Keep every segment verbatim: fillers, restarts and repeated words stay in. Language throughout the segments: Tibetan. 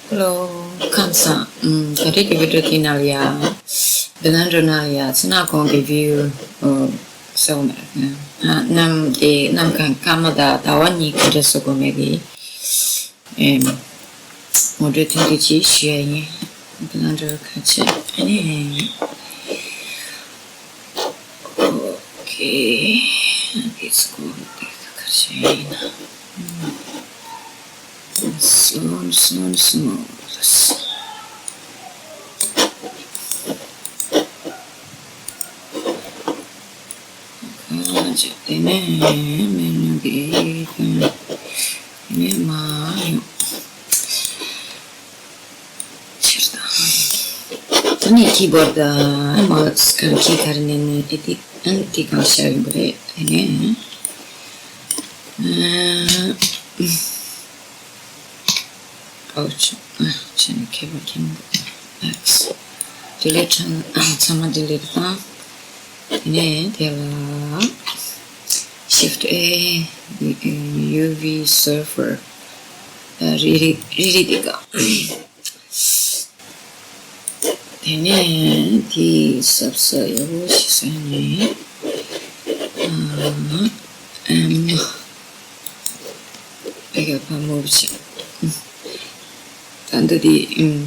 Hello, ཁམས་བཟང་། ཨམ། ད་རེས་ཀྱི་བི་ཌིའོ་དེའི་ནང་ལ་ཡ། བི་ལན་ཌར་ནང་ལ་ཡ་ཚེ་ན་གོང་གི་བིའུ་སོགས་མ་རེད། ཨ། གནམ་དེ་གནམ་གང་སྐར་མ་དང་ཟླ་བ་གཉིས་ག་འདྲ་བཟོ་དགོས་མེད་པའི། ཨེམ། ངོ་སྤྲོད་ཐུང་ཐུང་ཅིག་ཞུ་ཡ་ཡིན། བི་ལན་ཌར་ཁ་ཕྱེ། ཨ་ནི། Okay, let's go with the Kachina. Small, small, small. Kachina, menu, menu, ཕྱིར་དང་། ད་ནི་ཀི་བོར་ཌི་དང་མའོ་སི་གང་གི་ག་རེ་ནས་ནས་ཨེ་ཏི་ཨན་ཏི་གང་ཤར་ཡོང་གི་རེད། དེ་ནས་ཨ་ཨོ་ཆུ་ཨ་ཆུ་ནི་ཁེ་བ་ཁེ་མི་འདུག་ཨེག་སི་ཌི་ལིཊ་ཚང་མ་ཌི་ལིཊ་དང་། དེ་ནས་དེ་ལ་ཤིཕ་ཊི་ཨེ་ཡུ་ཝི་སར་ཕར་རི་རི་རི་རི་དེ་ག་དེ་ནས་དེའི་སབ་ས་ཡག་པོ་ཞིག་བཟོས་ནས། ཨ། ཨེམ། ཨེ་ག་ཕ་མུ་བྱེད། ད་འདི་དེ་ཨེམ།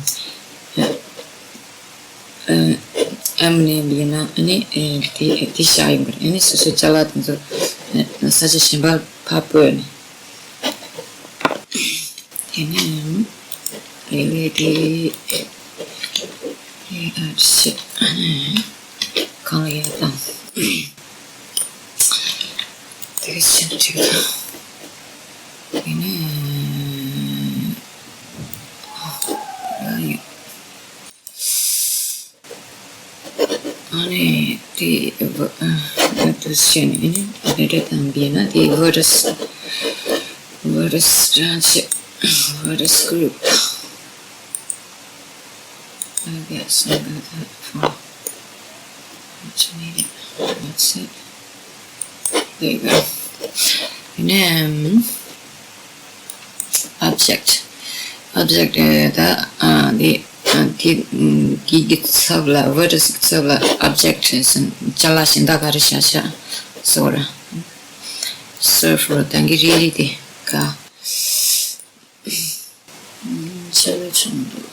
ཨེམ་ནས་ཡིན་ན་ཨ་ནི་དེ་དེ་བཞག་ཡོང་གི་རེད། ཨ་ནི་སོ་སོའི་ཅ་ལག་དེ་ཚོ་ས་ཆ་གཞན་པར་ཕར་སྤོས་ནས། དེ་ནས་ལས་ལས་དེ་ཨེ་ཨར་ཤེ་ཨ་ནི་གང་ལ་ཡར་བཏང་། དེ་ཤེ་ཁྲིག་དེ་ནས་ཨ་ཡོད། ཨ་ནི་དེ་བ་ཨ་དུ་ཤེ་ནི་ཨ་ནི་དེ་རེད་དང་དེ་ན་དེ་ཝི་རུ་སི་ཝི་རུ་སི་ཅན་ཆེ་ཝི་རུ་སི་གུ་རུབ། I guess I got that from what you needed. That's it. There you go. And then object. Object ད་ཨ་དེ་ཨ་དེ་གི་གི་ཚབ་ལ་ཝི་རུ་སི་གི་ཚབ་ལ་ཨོབ་ཇེག་ཊི་ཅ་ལག་གཞན་དག་ག་རེ་བཞག་བཞག་སོ་ར། སོ་ཕར་ད་གི་རི་རི་དེ་ག་ཆ་ལ་ཆུང་དུ།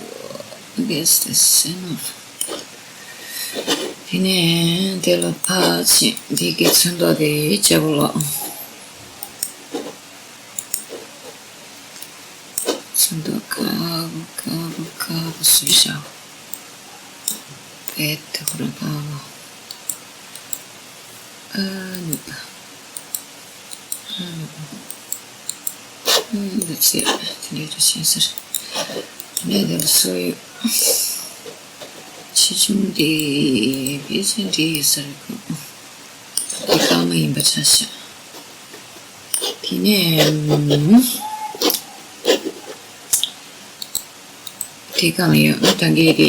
I guess this is enough. དེ་ནས་དེ་ལ་ཕར་ཕྱིན། འདི་གི་ཚོན་མདོག་དེ་ལྕེ་པོ་ལོག་ཚོན་མདོག་དཀར་པོ་དཀར་པོ་དཀར་པོ་བཟོས་བཞག་བེད་དེ་ཁོ་རང་དཀར་པོ། ཨ་ནི། ཨ་ནི། ཨ་ནི་ཚེ་དེ་འདྲའི་རེ་བྱེད་ཟེར། ནས་དེ་ལ་སོ་ཡོད། ཆེ་ཆུང་དེ་ཕལ་ཆེར་འདྲེས་ཡོད་ས་རེད་ཁོ། དེ་དཀར་མོ་ཡིན་པ་ཆ་བཞག་དེ་ནས། དེ་གང་ཡོད་ད་གི་དེ་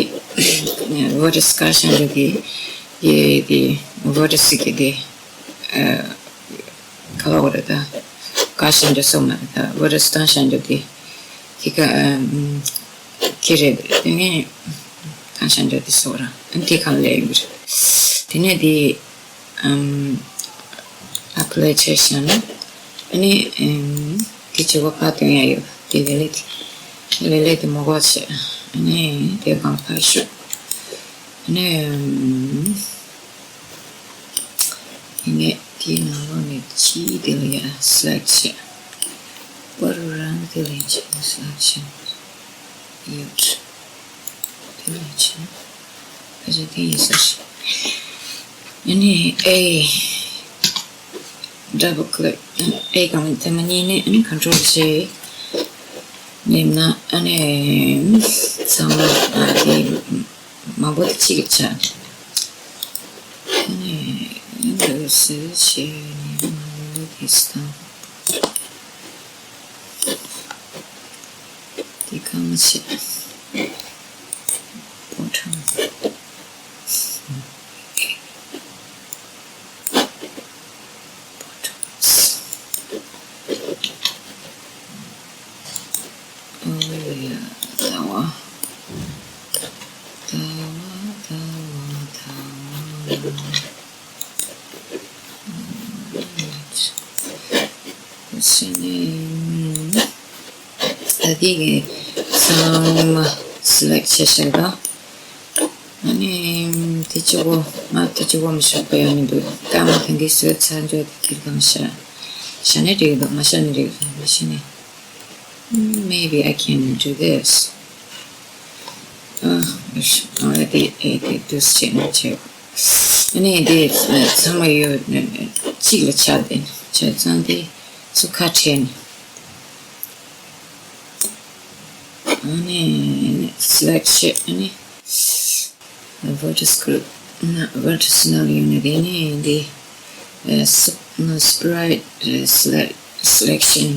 ཝི་རུ་སི་ཀ་ཤན་དེ་དེ་དེ་ཝི་རུ་སི་གི་དེ་ཨ་ག་བ་བོ་རེད་ད་ཀ་ཤན་དེ་སོ་མ་རེད་ད་ཝི་རུ་སི་ཏང་ཤན་དེ་དེ་དེ་ག་ཨ་ཁེ་རེད། དེ་ནས་ཏང་ཤན་དེ་དེ་སོ་ར་ཨ་དེ་གང་ལས་ཡོད་རེད། དེ་ནས་དེ། ཨམ། ཨ་པི་ལའི་བྱས་བཞག་ན། ཨ་ནི་ཨམ། དེ་བྱེད་པ་ཕར་སྟོན་ཡ་ཡོད། དེ་ལས་ལས་དེ། ལས་ལས་དེ་མོ་གོ་བྱས། ཨ་ནི་དེ་གང་ཕར་ཞོག་ཨ་ནི་ཨམ། ཡིན་ངེས་དེའི་ནང་ལོགས་ནས་ཅི་དེ་ལ་ཡ་སི་ལེག་བྱས། པར་རང་དེ་ལས་ཅི་སི་ལེག་ཤན་ཡོད། དེ་ལས་ཆེ། ཕལ་ཆེར་དེ་ཡིན་ས་རེད། ཨ་ནི་ཨེ། ཌབ་བལ་ཀི་ལིག་ཨེ་གང་དེ་མ་ཉིད་ནས་ཨ་ནི་ཀོན་ཊོལ་ཇེ། ཉིན་ན་ཨ་ནི་ཚང་མ་ཨ་དེ་མང་པོ་དེ་གཅིག་གི་ཆ། ཨ་ནི་འདི་སེ་ཆེ་ནི་མ་ལུ་དེ་སྟངས། དེ་གང་བྱེད། པོ་ཊམ། པོ་ཊམ། ཨོ་ཡ། ཟླ་བ། ཟླ་བ། ཟླ་བ། ཟླ་བ། ད་དེ་གི་ཚང་མ་སི་ལེག་བྱས་བཞག་ད། ཨ་ནི་དེ་གཅིག་པོ་ང་དེ་གཅིག་པོ་མི་ཤོག་པ་ཡང་མི་འདུག་སྐར་མ་གང་གི་སི་ལེག་ཚར་འཇོག་དེ་དེར་གང་བཞག་བཞག་ནས་འགྲིག་འདུག་མ་བཞག་ནས་འགྲིག་འདུག་མི་ཤེས་ནས། Maybe I can do this. ཨ། ཨ་དེ་ཨེ་དེ་དུས་ཆེན་ཆེ། ཨ་ནི་དེ་ཚང་མ་ཡོད་གཅིག་ལ་ཆགས་ཏེ་བྱས་ཙང་དེ་ཚུར་ཁ་བྲལ་ནས། ཨ་ནི་སི་ལེག་བྱས། ཨ་ནི་vertex group ན་vertex ནང་ལ་ཡོད་ནི་དེ་ནི་འདི་ཨ་སི་ཨ་སི་པི་རའི་ཊི་ཨ་སི་ལེག་སི་ལེག་ཤན་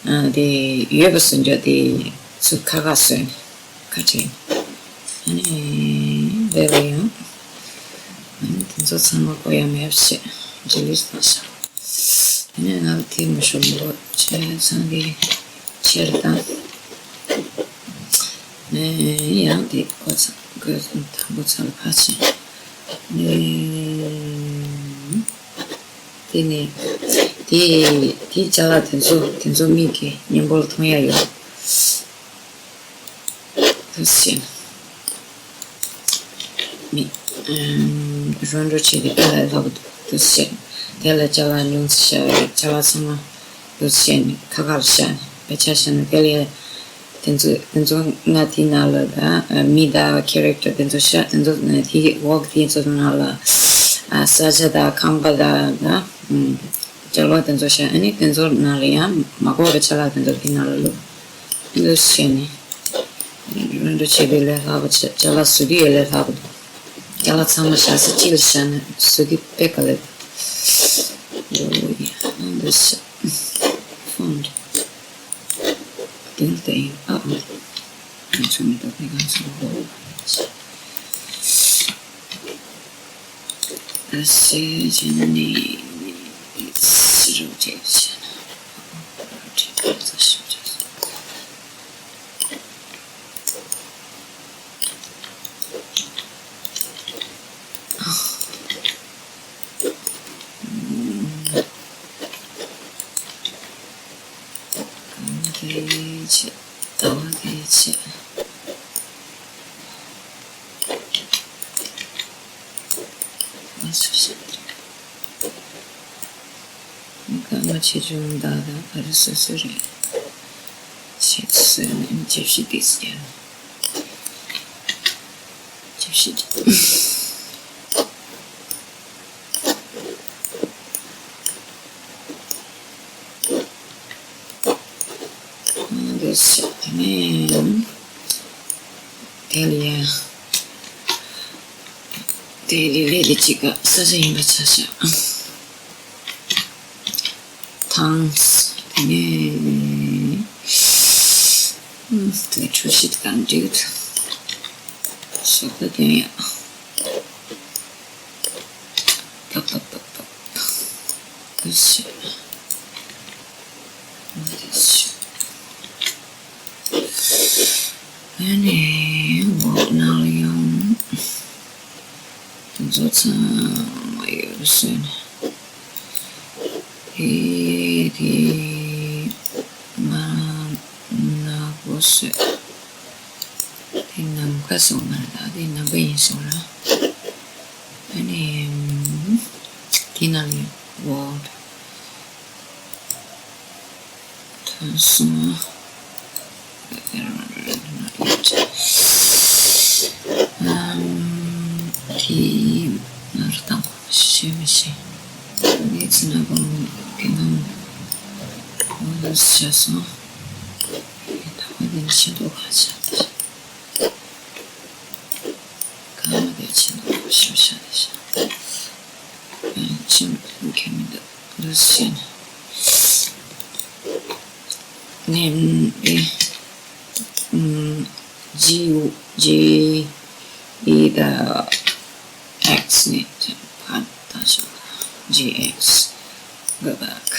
ཨ་དེ་ཡོད་པ་སུ་འཇོག་དེ་ཚུར་ཁ་ཁ་བཟོས་ནས་ཁ་བྲལ་ནས། ཨ་ནི་འདི་ལ་ཡང་ཨ་ནི་དེ་ཚོ་ཚང་མ་བཀོད་ཡ་མེད་པ་བྱས་ཌི་ལིཊ་བཏང་ཤག་ཨ་ནི་ང་ལ་དེ་མ་ཤོར་མི་དགོས་བྱས་ཚང་གི་ཆེར་བཏང་། ཨ་ནི་ཡང་དེ་ཀོ་ཚ་ཀོ་དང་པོ་ཚ་ལ་ཕར་ཕྱིན། ཨ་ནི་དེ་ནས་དེ་དེ་ཅ་ལག་དེ་ཚོ་དེ་ཚོ་མིག་གི་མཉམ་པོ་ལ་མཐོང་ཡ་ཡོད། དུ་ཟེར། མི་རོན་རོ་བྱས་ཏེ་དེ་ལ་ལྷག་དུ་ཟེར། དེ་ལ་ཅ་ལག་ཉུང་ཙམ་བཞག་ཅ་ལག་ཚང་མ་དུ་ཟེར་ནས་ཁ་ཁར་བཞག་ནས་དཔེ་ཆ་བཞག་ན་དེ་ལས་དེ་ཚོ་དེ་ཚོ་ང་དེའི་ནང་ལ་ད་མི་དང་ཁེ་རེག་ཊར་དེ་ཚོ་བཞག་དེ་ཚོ་དེའི་འོག་དེ་ཚོ་ནང་ལ་ས་ཆ་དང་ཁང་པ་དང་ད། ཅ་ལག་དེ་ཚོ་བཞག་ཨ་ནི་དེ་ཚོ་ནང་ལ་ཡང་མ་དགོས་པའི་ཅ་ལག་དེ་ཚོ་དེ་ནང་ལ་བླུགས། འདུག་བྱས་ནས་རོན་རོ་བྱས་པའི་ལས་སླ་པོ་བྱས། ཅ་ལག་བཟོ་རྒྱུ་ཡང་ལས་སླ་པོ་འདུག་ཅ་ལག་ཚང་མ་བཞག་ས་གཅིག་ལ་བཞག་ན་བཟོ་རྒྱུ་དཔེ་དཀའ་ལས་འདུག་འོ་ཡ། འདུག་བྱས། ཕོན་ཊི། དེ་ལྟ་ཡིན་ཨ། ཨ་ང་ཚོ་མི་འདུག་པའི་ང་ཚོ་འོ། ཨ་སེ་ཇི་ནི་སི་རུ་ཏེ་ཆ་ན་ཨོ་ཏེ་ཁ་ས་ཤུ་ཏེ་སོ། ཨ་ཏེ་ཆ་ཏ་ཏེ་ཆ། སྐར་མ་ཆེ་ཆུང་དག་དང་ག་རེ་སོ་སོ་རེད། ཆེ་སོ་ནས་ཇེ་ཕྱི་དེ་ཟེར། ཇེ་ཕྱི་དེ། འདི་ཟེར་དེ་ནས་དེ་ལ་ཡང་དེ་ལས་ལས་དེ་གཅིག་ག་ས་ཆ་ཡིན་པ་ཆ་བཞག་ཐང་དེ་ནས་དེ་ཆུ་ཤིད་གང་འགྲིག་སོགས་དེ་ཡང་། ཏག་ཏག་ཏག་ཏག་ཏག་ཏག་ཞེས། ཨ་ནི་འོག་ནང་ཡང་དེ་ཚོ་ཚང་མ་ཡོད་ཟེར་ནས། ཨེ་དེ་མ་ན་གོ་ཟེར། དེ་ནམ་མཁའ་སོང་ན་ལ་དེ་ནམ་མཁའ་ཡིན་སོང་ལ། ཨ་ནི་དེ་ནང་ལ་ཝོར་ཐོན་སོང་། ཨམ་དེ་ནར་དང་ཤེས་མི་ཤེས། ཨ་ནི་ཚི་ན་གོང་དེ་ནང་ཝོར་ཤ་སོང་། ད་བ་དེ་ནི་ཤེས་འདུག་ག་ཆ་དེ། གང་ལ་བས་ཆེན་པོ་ཞིག་བྱ་རེ་བྱ། ཡང་ཆེན་པོ་མཁན་མི་འདུག་འདུག་ཟེར་ནས། ནས་ཨེ། ཇི་ཇི་ཨི་ད་ཨེག་སི་ནས་ཕར་ད་ཆ་ཇི་ཨེག་སི། go back།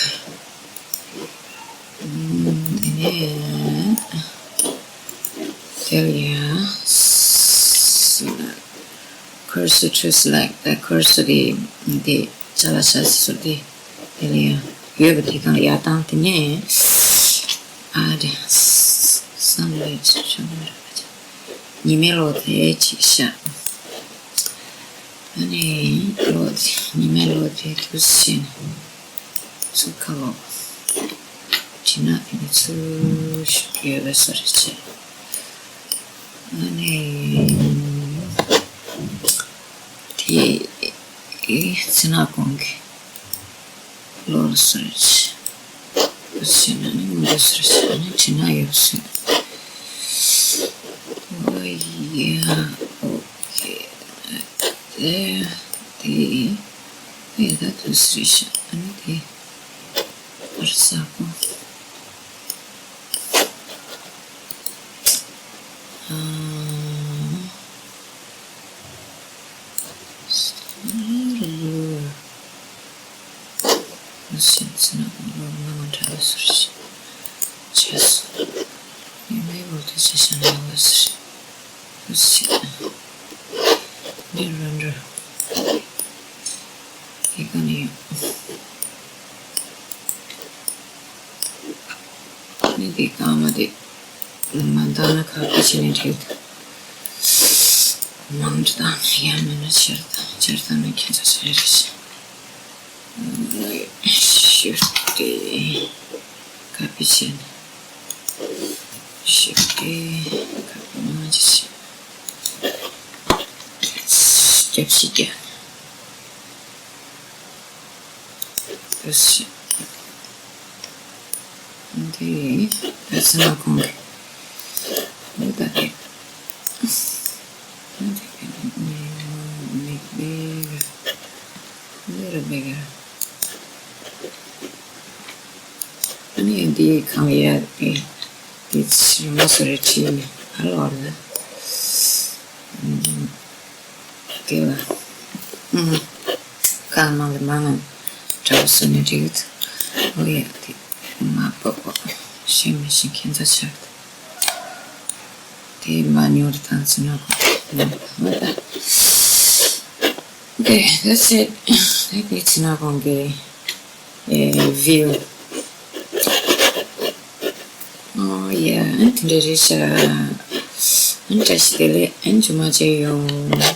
དེ་ནས། དེ་ལ་ཡང་ཁུར་སི་ཁྲུ་སི་ལེག་ད་ཁུར་སི་དེ་འདི་ཅ་ལག་ཤ་སི་སུ་དེ་དེ་ལ་ཡང་ཡོད་པ་དེ་དང་ཡར་བཏང་དེ་ནས་ཨ་དེ་སམ་ལེ་ཆུ་ཆུ་ཉི་མའི་ལོ་དེ་ཅིག་ཤ། ཨ་ནི་ལོ་དེ་ཉི་མའི་ལོ་དེ་དུས་ཆེན་ཚུགས་ཁ་ལོ་ཅི་ན་དེ་ནི་ཚུགས་ཤུགས་ཡོད་པ་སོ་རེ་ཆེ། ཨ་ནི་དེ་ཚེ་ན་གོང་གི་ལོ་ལ་སོ་རེ་ཆེ། བྱས་ན་ནི་མི་འདུག་ཟེར་བྱས་ནས་བྲིས་ན་ཡོད་ཟེར། ཨོ་ཡ། ཨོ་ཁེ། དེ་དེ་ཨེ་ད་དུ་ཟེར་བྱས་ཨ་ནི་དེ་བར་ས་གོ། ཨ། ལོ་ཤས་ཚེ་ན་ལོ་ང་མ་འདྲ་བ་ཟེར་ཞིག་བྱས་སོ། ཡུལ་མའི་འོག་ཏུ་ཆ་བཞག་ན་ཡག་པོ་ཟེར་ཞིག་ལོ་ཤས་འདི་རོ་འདྲ། དེ་ག་ནས་ཡོང་། ནི་དེ་གང་མ་དེ་མ་འདང་ན་ཁ་ཁ་བྱས་ནས་བྲིས་འདུག་མང་དུ་བཏང་ན་ཡང་མིན་ན་ཆེར་བཏང་ཆེར་བཏང་ན་ཁྱད་མཚར་ཆེ་རེད། ཤུ་ཏི་ཁ་པི་ཆེན་ཤུ་ཏི་ཁ་པི་མང་ཆེ་ཆེ་རྒྱབ་ཤི་རྒྱ། ཏུ་ཤི། འདི་ད་ཚེ་ན་གོང་གི་འདི་ད་དེ་འདི་གི་མིག་མིག་འདི་རུ་འདི་གི་ནི་འདི་གང་ཡ་དེ་དེ་ཚེ་མ་སོ་རེ་ཁྲིད་ནས་ཨ་ལོ་ལ། དེ་ལ་ཨུམ། གང་མང་ལ་མང་ང་འདྲ་བོ་བཟོས་ནས་རིག་འོ་ཡ་དེ་མ་པ་པ་ཤེས་མི་ཤེས་ཁྱད་མཚར་ཆགས། དེ་མ་ཉོར་དང་ཚེ་ན་གོང་གི་ལོ་མ་ད། དེ་that's it. དེ་དེ་ཚེ་ན་གོང་གི་ཨེ་view. ཨོ་ཡ། དེ་འདྲ་རེད་ཤག་ཨ་ནི་བཀྲ་ཤིས་བདེ་ལེགས། ཨ་ནི་ཇུ་མ་བཅས་ཡོང་།